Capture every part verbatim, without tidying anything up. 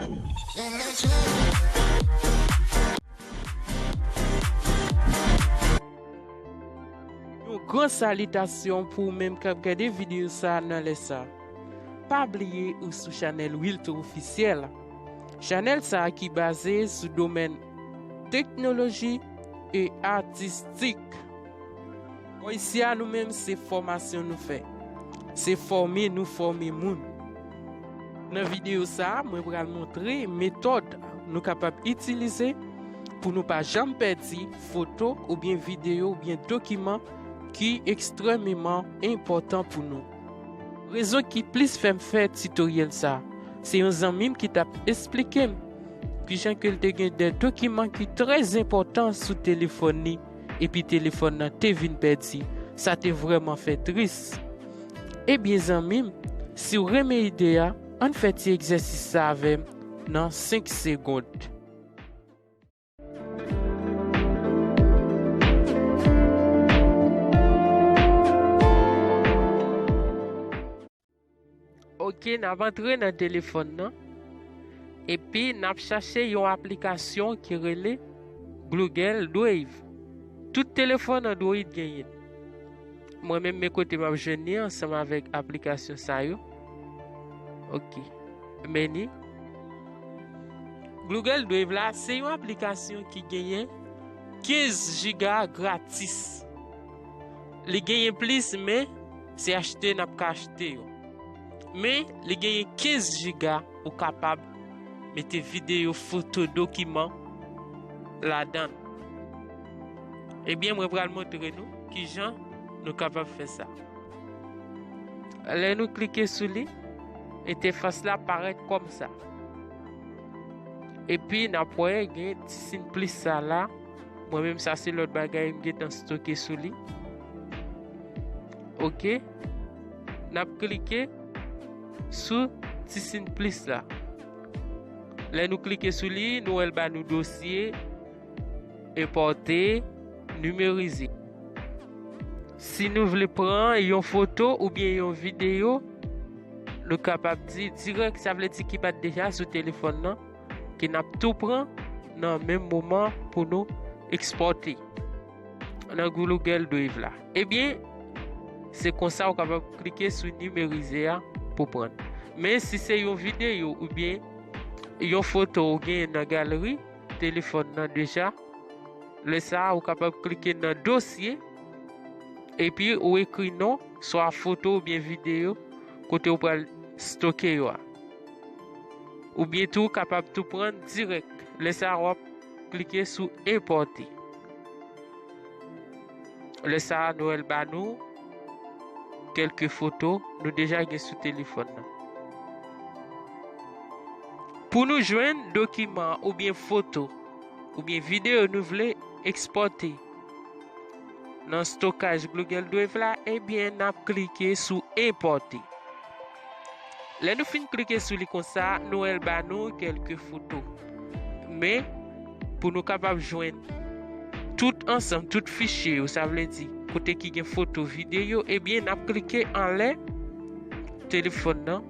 Yon gran salitasyon pou ou menm k ap gade videyo sa a nan lè sa a. Pa bliye ou sou chanèl Wilto Ofisyèl. Chanèl sa a ki baze sou domèn teknoloji e atistik. Bò isi a, nou menm, se fòmasyon nou fè. Se fòme nou fòme moun. Nan videyo sa a, mwen pral montre metòd nou kapab itilize pou nou pa janm pèdi foto oubyen videyo oubyen dokiman ki ekstrèmeman enpòtan pou nou. Rezon ki plis fè m fè titoryèl sa a, se yon zanmi m ki t ap esplike m kijan ke l te gen de dokiman ki trè enpòtan sou telefòn li, epi telefòn nan te vin pèdi. Sa te vrèman fè tris. Ebyen, zanmi m, si w renmen ide a, ann fè ti egzèsis sa avè m nan senk segonn. Ok, n ap antre nan telefòn nan, epi n ap chache yon aplikasyon ki rele Google Drive. Tout telefòn Android genyen l. Mwen menm, men kote m ap jwenn li ansanm avèk aplikasyon sa yo. Ok. Men ni. Google Drive la, se yon aplikasyon ki genyen kenz jiga gratis. Li genyen plis, men se achte n ap ka achte yo. Men li genyen kenz jiga ou kapab mete videyo, foto, dokiman ladan l. Ebyen, mwen pral montre nou kijan nou kapab fè sa. Lè nou klike sou li, entèfas la parèt kòm sa. Epi, n ap wè gen ti siy plis sa la. Mwen menm, sa se lòt bagay m gentan stoke sou li. Ok. N ap klike sou ti siy plis la. Lè nou klike sou li, nou wè l ba nou dosye, enpòte, nimerize. Si nou vle pran yon foto oubyen yon videyo, nou kapab di dirèk, sa vle di ki pa t deja sou telefòn nan, ke n ap tou pran nan menm moman pou nou ekspòte nan Google Drive la. Ebyen, se konsa ou kapab klike sou nimerize a pou pran. Men si se yon videyo oubyen yon foto ou genyen nan galri telefòn nan deja, lè sa a ou kapab klike nan dosye, epi ou ekri non, swa foto oubyen videyo, kote ou pral stoke yo a. Oubyen tou, ou kapab tou pran dirèk. Lè sa a, w ap klike sou enpòte. Lè sa a, nou wè l ba nou kèlke foto nou deja gen sou telefòn nan. Pou nou jwenn dokiman oubyen foto oubyen videyo nou vle ekspòte nan stokaj Google Drive la, ebyen, n ap klike sou enpòte. Lè nou fin klike sou li konsa, nou wè l ba nou kèlke foto. Men, pou nou kapab jwenn tout ansanm, tout fichye yo, sa vle di kote ki gen foto, videyo, ebyen, n ap klike anlè telefòn nan,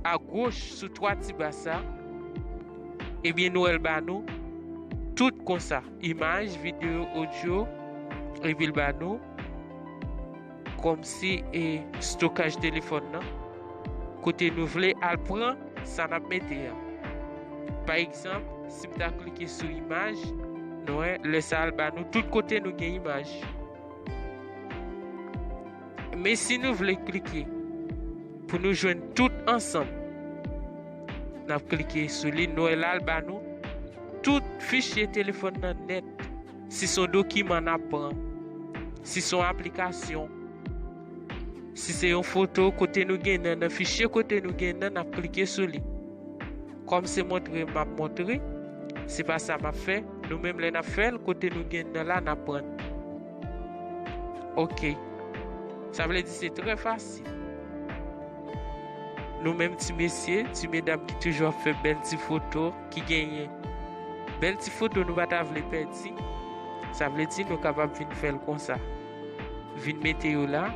agoch sou twa ti ba sa, ebyen, nou wè l ba nou tout konsa, imaj, videyo, odyo, epi l ba nou kòmsi e stokaj telefòn nan, kote nou vle al pran sa n ap mete a. Pa egzanp, si m ta klike sou imaj, nou wè, lè sa a l ba nou tout kote nou gen imaj. Men si nou vle klike pou nou jwenn tout ansanm, n ap klike sou li, nou wè la l ba nou tout fichye telefòn nan nèt. Si se yon dokiman n ap pran, si se yon aplikasyon, si se yon foto kote nou gen nan, nan fichye kote nou gen nan, n ap klike sou li. Kòm se montre m ap montre, se pa sa m ap fè. Nou menm, lè n ap fè l, kote nou gen nan la, n ap pran. Ok. Sa vle di se trè fasil. Nou menm ti mesye, ti medam ki toujou ap fè bèl ti foto, ki genyen bèl ti foto nou pa ta vle pèdi, sa vle di nou kapab vin fè l konsa. Vin mete yo la,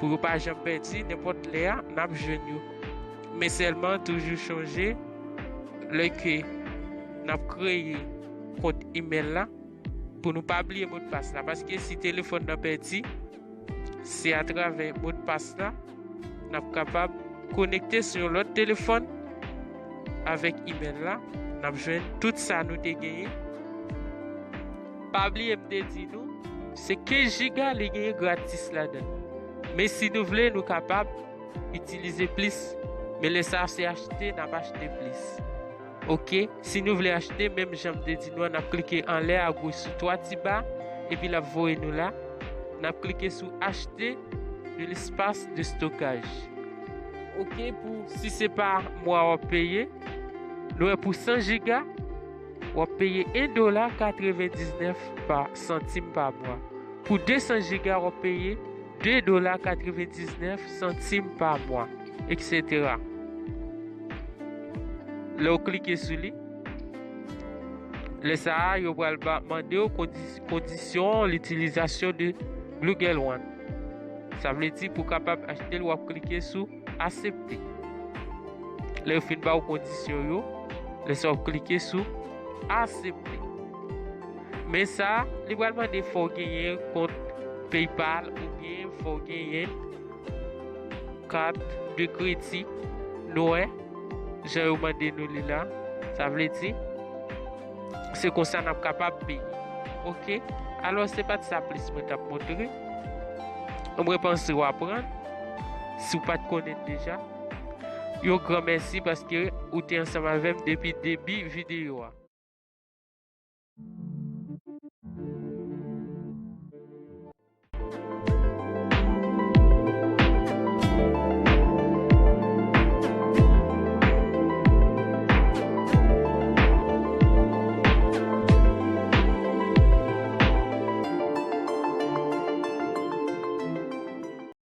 pou yo pa janm pèdi, nenpòt lè a, n ap jwenn yo. Men sèlman, toujou chonje, Lè ke n ap kreye kont email la, pou nou pa bliye modpas la, paske si telefòn nan pèdi, se atravè modpas la n ap kapab konekte sou yon lòt telefòn avèk email la, n ap jwenn tout sa nou te genyen. Pa bliye m te di nou, se kenz jiga li genyen gratis ladan. Men si nou vle, nou kapab itilize plis. Men lè sa se achte, n ap achte plis. Oke, si nou vle achte, menm jan m te di nou an, n ap klike anlè agoch sou twa ti ba, epi l ap voye nou la. N ap klike sou achte de l'espace de stockage. Oke, pou si se pa mwa w ap peye, nou wè pou san jiga, w ap peye en dola katrevendiznèf pa, santim pa mwa. Pou de san jiga, w ap peye de dola katrevendiznèf santim pa mwa, etsetera. Lè w klike sou li, lè sa a, yo pral ba, mande w kondi-, kondisyon litilizasyon de Google One. Sa vle di pou kapab achte l, w ap klike sou aksepte. Lè yo fin ba w kondisyon yo, lè sa w ap klike sou aksepte. Men sa, li pral mande fò w genyen kont PayPal oubyen fò w genyen kat de kredi. Nou wè, jan yo mande nou li la. Sa vle di, se konsa n ap kapab peye. Oke? Alò, se pa t sa plis mwen t ap montre. Mwen panse w aprann. Si w pa t konnen deja, yon gran mèsi paske ou te ansanm avè m depi debi videyo a.